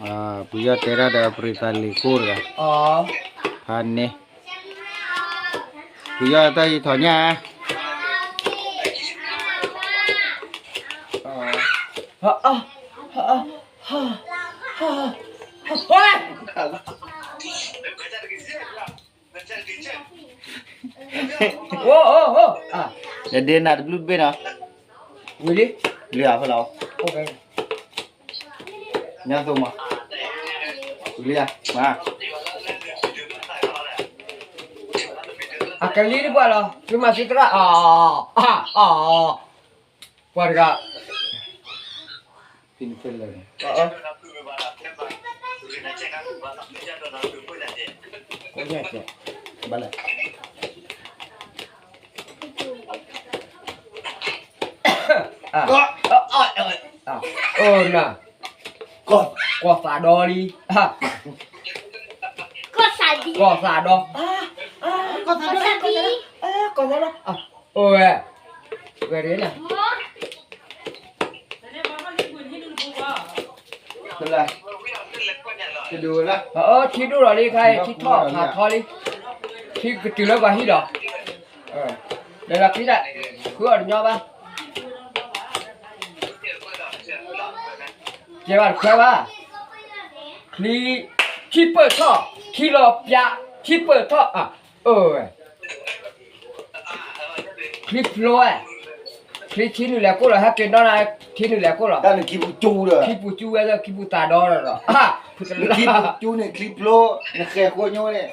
ပယီၤတဲဒၣ်ဒီးပြံသးလံၤကိၢ်တဂၤ, ဖးန့ၣ်, ပယီၤတၢ်ယထီၣ်ညၣ်, ယဒ့နၤတဘျုးတဘ့ၣ်နီၤ, ဝံၤလံ, လံဧါဖဲလီၤ, ညါသိးမး, ဝံၤလံဧါ, မၤ, အကလံၤတပှၢ်လီၤ, သုမၤသုသရၣ်, အ, အ, ပှၤတဂၤ, ဖဲလၢ, ဘၣ်လဲၣ်, အိၣ်နၤ, ကီၢ်သးဒီလံ, ကီၢ်သးဒီ, ကီၢ်သးဒီ, ကီၢ်သးဒီ, အိၣ်ဝဲ, ဝဲဒၣ်န့ၣ် ထံဒိၣ်လီၤလံခါအံၤ ထံထီၣ်ဖးထီလံ, ထံကတုၤလၢပှၤဟံၣ်ဒီး, လဲၤလီၤချံတၢ်, ဃုအီၤတညီဘၣ်, ကဲဘၣ်တခွဲဘၣ်, ချံ, ထံပၢၢ်ထီၣ်, ထံလီၤပျး, ထံပၢၢ်ထီၣ်, အိၣ်ဝဲ ချံဖျိဝဲ, ချံထံနုာ်လဲၤကိၢ်လီၤ ဟဲက့ၤနီၢ်နၤ, ထံနုာ်လဲၤကိၢ်လီၤ, ခံပူၤစူဝဲ, ခံပူၤစူဝဲလၢခံပူၤသးဒီဒီး, ခံပူၤစူန့ၣ် ချံဖျိ, နဃဲၤဃိညိန့ၣ်,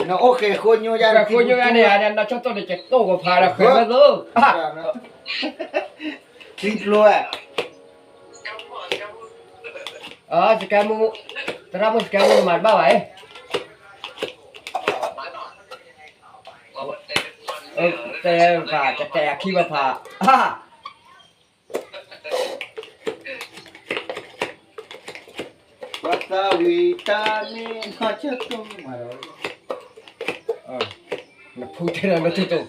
နအိၣ်ဃဲၤဃိညိယါ, ဃဲၤဃိညိယါန့ၣ်, နဆီၣ်တိၢ်န့ၣ် ကတိၢ်ကဖးဒီးဃဲၤဝဲသိး, ချံဖျိဝဲ စကဲမူ, သရၣ်မုၣ်စကဲမူမၤတဘၣ်ဘၣ်အံၤ, တဲဘၣ်ကတဲအခံဘၣ်ဖး, ပှၤသးဝံၤတၢ်မ့ၢ်နီၢ်ဆၢတိၢ်, နဖူတဲလၢတိၢ်တိၢ်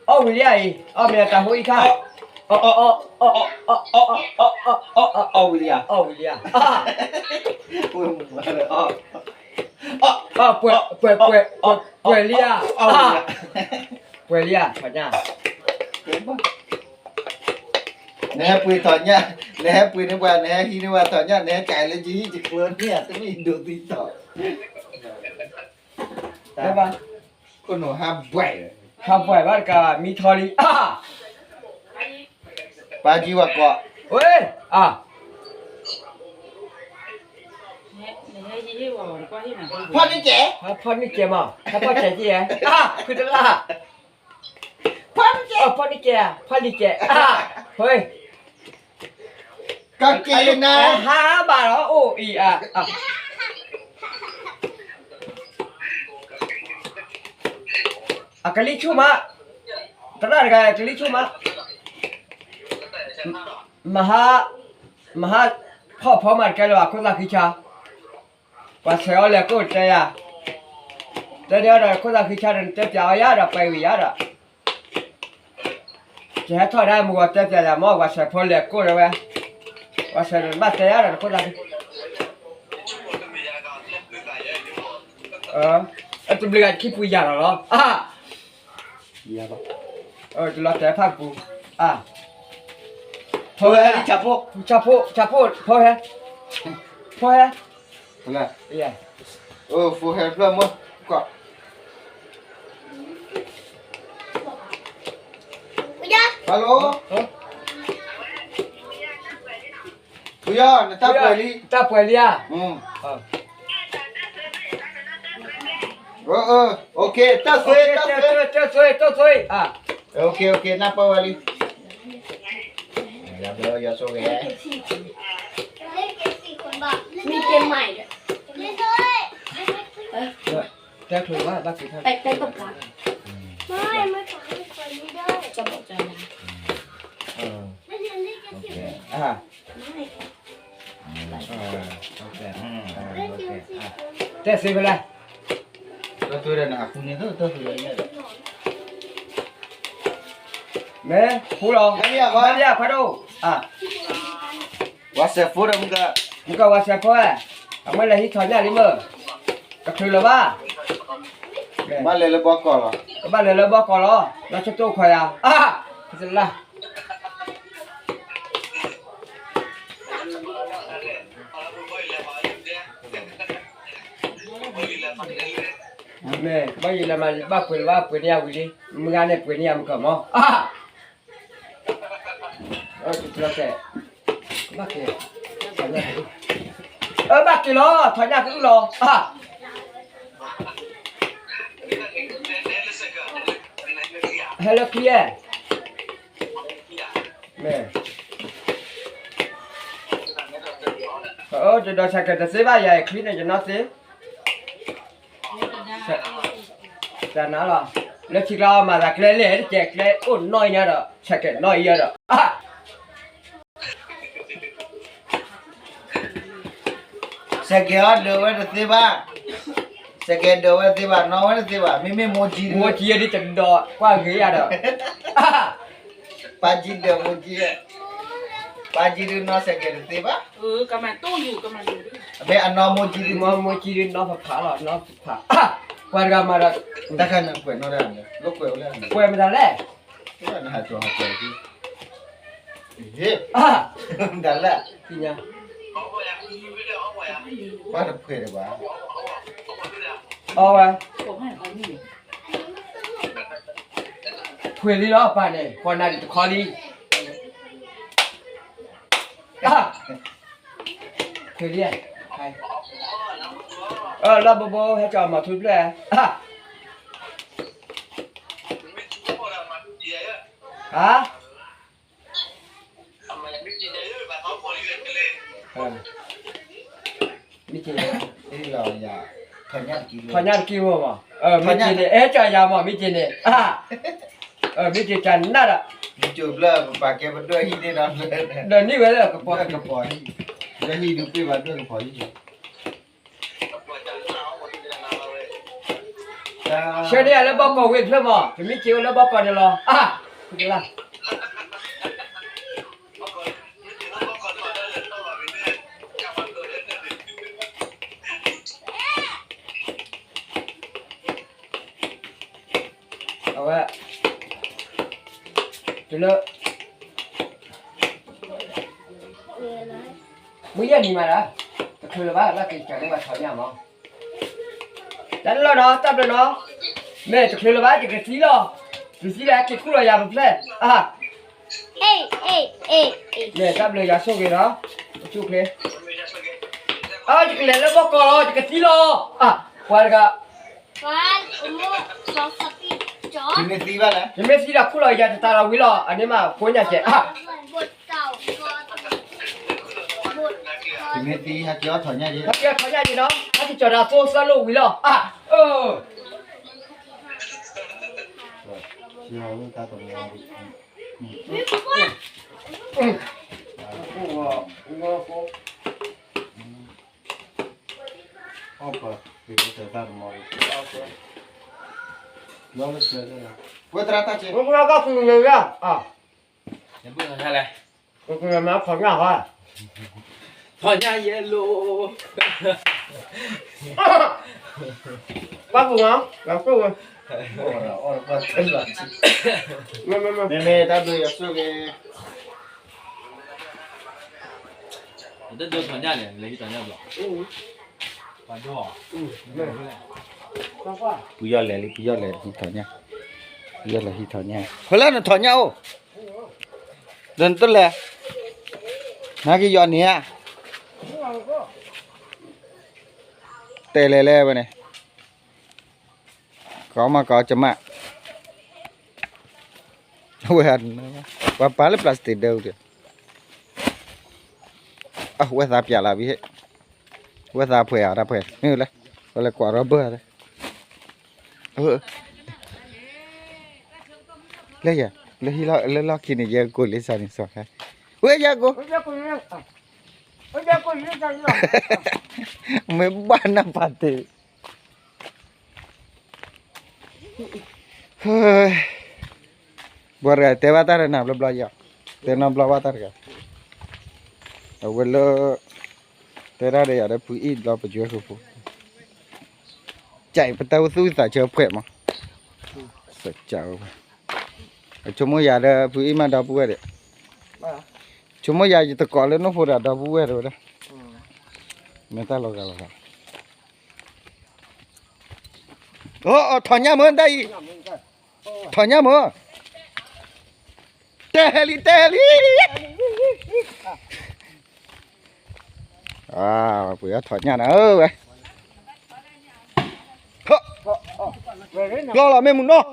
အီၣ်ဝံၤလံဧါအံၤ, အီၣ်မ့ၢ်တၢ်ဟိအံၤခါ, အီၣ်ဝံၤလံဧါ, အီၣ်ဝံၤလံဧါ, ပှဲၤလံဧါ, ပှဲၤလံဧါ, ထီၣ်ညၣ်, နဟဲပှ့ၤထီၣ်ညၣ်, နဟဲပှ့ၤန့ၢ်ပှၤ, နဟဲဟံးန့ၢ်ပှၤထီၣ်ညၣ်, နဟဲကဲလၢယဟံၣ်ယကျၢၤန့ၣ် တမ့ၢ်ဒိးသံတီၤ ဟးဘှဲးဘၣ်တကး မံထီလံ, ပာ်ကံဝဲကိး, ဝဲ, ဖီၣ်န့ၢ်ကဲ, ဖီၣ်န့ၢ်ကဲမး, ဖီၣ်ကဲကဲ, ဖုတလၢ်, ဖီၣ်န့ၢ်ကဲ, ဖီၣ်န့ၢ်ကဲ, ဟဲ, ကက့ၤနၤ, ဟးဘၣ်လီၤအိၣ်အံၤ, အကလံၤဆူၣ်မး, သရၣ်တဂၤအကလံၤဆူၣ်မး, မဟါ, မဟါ, ဖီၣ်ဖီမးတကဲလၢၤဘၣ် ခိၣ်သၣ်ဃံဆါ, ပှၤဆဲးအီၤလဲၤကိၢ်တဲယၤ, တဲန့ၢ်အီၤဒီးခိၣ်သၣ်ဃံဆါဒီး နတဲပျးအီၤယၤဒီး ပှဲၤဝံၤယၤဒီး ယဟဲထီၣ်ဒၣ်မုၢ်ဂီၤတဲပျးယၤမ့ၢ် ပှၤဆဲးဖိလဲၤကိၢ်ဝဲ, ပှၤဆဲးဘၣ်တဲယၤဒီးခိၣ်သၣ်ဃံ, တဘျုးဂၤခံပူၤယၤလီၤလီၤ, တလီၤတဲာ်ဖးကပူၤ, ဖိဟဲ, ဆၣ်ဖိ, ဆၣ်ဖိ, ဆၣ်ဖိ, ဖိဟဲ, ဖိဟဲ, ဖိဟဲဖျၢၣ်မ့ၢ်, ကီး, ဟဲလိ, ပယီၤ နတၢ်ပှဲၤလံ, တၢ်ပှဲၤလံဧါ, တၢ်သွ့, တၢ်သွ့, တၢ်သွ့, နၢ်ပၢၢ်ဝဲလံ, ယဆိဂဲၤ, မ့ၢ်တဲမး, တဲချ့ဘၣ်, ဘၣ်က့ၤထီၣ်, တဲတၢ်ပျး, တဲသ့ဖဲလဲၣ်, တၢ်သွ့ဒီးနအပူၤန့ၣ်, တၢ်သွ့ဒီး မ့ၢ်ဖိလီၤ, မ့ၢ်ယၤခွါဒိၣ်, ဝါစဲးဖိဒီးမုၢ်က, မုၢ်ကဝါစဲးဖိ, အမ့ၢ်လဲၤဟံးထီၣ်ညၣ်လံမ့ၢ်, တချုးလၢၤဘၣ်, ဘၣ်လဲၤလၢဘီကီၢ်လီၤ, ကဘၣ်လဲၤလၢဘီကီၢ်လီၤ, လီၤဆၢတိၢ်ခွါယၤ, လၢ မ့ၢ်ဘၣ်ယလဲၤမၤဘၣ်ပှ့ၤလၢၤဘၣ်ပှ့ၤန့ၢ်ယၤဝံၤလံ, မုၢ်ဂၤန့ၣ်ပှ့ၤန့ၢ်ယၤမုၢ်ကမီၤ, ဘၣ်က့ၤလီၤ, ထီၣ်ညၣ်ကအုၣ်, အၢ ဘၣ်က့ၤလီၤ ထီၣ်ညၣ်ကအုၣ်လီၤ, ဟဲလၢခံဧါ, မ့ၢ် တဒီးဆဲးကဲးတသ့ဘၣ် ယၤအံၤချံန့ၣ် ယနီၢ်သ့, တနၤလီၤ, လၢခံကျါမၤသးကျဲလဲၣ်တကဲး ကျဲအိၣ်နီၢ်အံၤညါဒီး ဆဲးကဲးနီၢ်အံၤညါဒီး, စဲးကဲးအီၤဒၢးဝဲတသ့ဘၣ်, စဲးကဲးဒၢးဝဲတသ့ဘၣ် နီၢ်ဝဲတသ့ဘၣ် မ့မ့ၢ်မိၢ်ကံ, မိၢ်ကံဒ်တဒီးကွၢ်ဂ့ၤယၤဒီး ပၢ်ကံဒၢးမိၢ်ကံ, ပၢ်ကံဒုးနီၢ်စဲးကဲးတသ့ဘၣ်, မ့ၢ်အနီၢ်မိၢ်ကံဒုး, မိၢ်ကံဒုးနီၢ်ဖးဖးလီၤ နီၢ်ဖးဖး, ပှၤတဂၤမၤဒီး, တၢ်ခါန့ၣ်ကွဲးနီၢ်ဒၣ်န့ၣ် လိာ်ကွဲးဝဲလဲၣ်, ကွဲးမတၤလဲၣ်, နဟးကွဲး, မတၤလဲၣ်, သ့ၣ်ညါ, ပှၤတဖှဲးတဘၣ်, အီဝဲ ဖှဲးလံလီၤပၢ်န့ၣ် ပှၤနၤဒံးတခီလံ, ဖှဲးလံ, လၢဘိဘိဟဲကၠီၤမၤထူတဖျၢၣ်, ဟါ မ့ၢ်က့ၤ, ထီၣ်ညၣ်တကံလိာ်ယၤ, ထီၣ်ညၣ်တကံလိာ်မး, မ့ၢ်က့ၤန့ၣ် အဲၣ်ကၠီၤယၤမး မ့ၢ်က့ၤန့ၣ်, မ့ၢ်က့ၤကနၣ်ဒီး, မ့ၢ်က့ၤဘျၢပပာ်ကဲပဒွဲၣ်ဟံၣ်န့ၣ်ဒီး, ဒီးနံၣ်ဝဲလၢကပီၤ, ဒွဲၣ်ဟံၣ်ဒုးပ့ၢ်ဘၣ်ဒွဲၣ်ကပီၤဟံၣ် ဆှၢန့ၢ်ယၤလၢဘီကီၢ်ဝံၤတဖျၢၣ်မး, တမ့ၢ်က့ၤအိၣ်လၢဘီကီၢ်န့ၣ်လီၤ, အါ, ဖုကလၢ်, အဝဲ, တုၤလၢ မုၢ်ယဲၢ်နံၤမးဒီး, တချုးလၢၤဘၣ် ဘၣ်က့ၤကၢၤန့ၢ်ဘၣ်ထီၣ်ညၣ်မး, တၢ်လၢလီၤနီၤ တၢ်ဘျုးနီၤ, မ့ၢ်တချုးလၢၤဘၣ် ယကသံလီၤ, ယသံလီၤ ဟဲက့ၤခူၣ်လီၤယၤပဖျဲၣ်, အါ, မ့ၢ်တၢ်ဘျုးယွၤဆိၣ်ဂ့ၤနီၤ, ဆိၣ်ချ့, အါ ယကလဲၤလၢဘီကီၢ်လီၤ ယကသံလီၤ, အါ, ပှၤတဂၤ ယမ့ၢ်သံဘၣ်လဲၣ်, ယမ့ၢ်သံဒီးခူၣ်လီၤယၤတတးလီၤဝံၤလီၤ, အန့ၣ်မး ဖိညၣ်ကဲး, အါ, ယမ့ၢ်သံ ဟဲက့ၤအီၣ်ထီၣ်ညၣ်ယဲ, ဟဲက့ၤအီၣ်ထီၣ်ညၣ်ယဲနီၤ, ဟဲက့ၤကၠီၤတၢ်သိစၢ်လိၣ်ဝံၤလီၤ, အါ, အၢ ဝဲသရၣ်တၢ်က့, ဝဲသရၣ်တၢ်က့, ထီၣ်ညၣ်ယဲလိာ်, ပၢ်ပူၤမး, လၢကိၣ်ဝဲ, မ့မ့ၢ်တၢ်ဘျုးယွၤဆိၣ်ဂ့ၤ, တဒိထီၣ်ညၣ်န့ၣ် လဲၤဟံးထီၣ်ညၣ်ဘျီ, ပယီၤလဲၤလံ ပယီၤလဲၤဟံးထီၣ်ညၣ်, ပယီၤလဲၤဟံးထီၣ်ညၣ်, ဖဲလၢနထီၣ်ညၣ်အိၣ်, ဒီးနတလဲၤ, နက့ၤယီၤန့ၣ်ဧါ, တဲလဲၤလဲၤဝဲန့ၣ်, ကီမးကီကမး, ဝဲ, ပှၤပာ်လၢ plastic ဒၢ, အဝဲသးပျးလၢဘံဟ့ၣ်, ဝဲသးဖှဲးအတၢ်ဖှဲး, လၢ, ဝဲလဲၤကွၢ် rubber လၢယၤ, လၢဟံၣ်လီၢ်, လၢလီၢ်ခံန့ၣ် ယဲၢ်ကိၢ်လံစၢ်န့ၣ်စီၤ, ဝဲယဲၢ်ကိၢ်, မ့ၢ်ဘၣ်နၢ်ပာ်တ့ၢ် ဟၢ, ပှၤတဂၤတဲဘၣ်တၢ်ဒီးနၤဘျီဘျီယီၤ, တဲနီတဘျီဘၣ်တၢ်တဂၤ, အဝဲလၢ တဲတၢ်ဒီးယၤဒီးဖုအံၣ်လီၤပယွဲဃုာ်ဖိ, ကပတၢ်အိၣ်သူၣ်သးဆၢဖှဲးမး, ဆိကမိၣ်ယၤဒီးဖုအံၣ်မးဒီပုၢ်ဝဲၢ်ဒီး, ဆိကမိၣ်ယၤယတကိးလၢနီၢ်ဖိဒီးဒီပုၢ်ဝဲၢ်တဝဲဒၣ်, မ့ၢ်တၢ်လီၤဂာ်လီၤဂာ် အိၣ် ထီၣ်ညၣ်မ့ၢ်တၢ်အံၤ, ထီၣ်ညၣ်မ့ၢ်, တဲလံ တဲလံ, ပှ့ၤထီၣ်ညၣ်နၤဧၢဝဲ, လီၤလီၤမ့ၢ်မုၢ်နီၤ,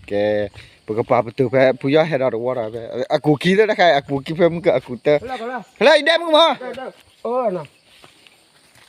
ကဲ, ပကပာ်ပတုာ်ဖဲဖုယီၢ်ဟဲဒီးတဝီဒီးဖဲ အကူာ်ကံသ့ၣ်တခါ အကူာ်ကံဖဲမုၢ်ကအကူာ်တၢ, ဖဲလၢအံၤဒဲမုၢ်မး, အၢ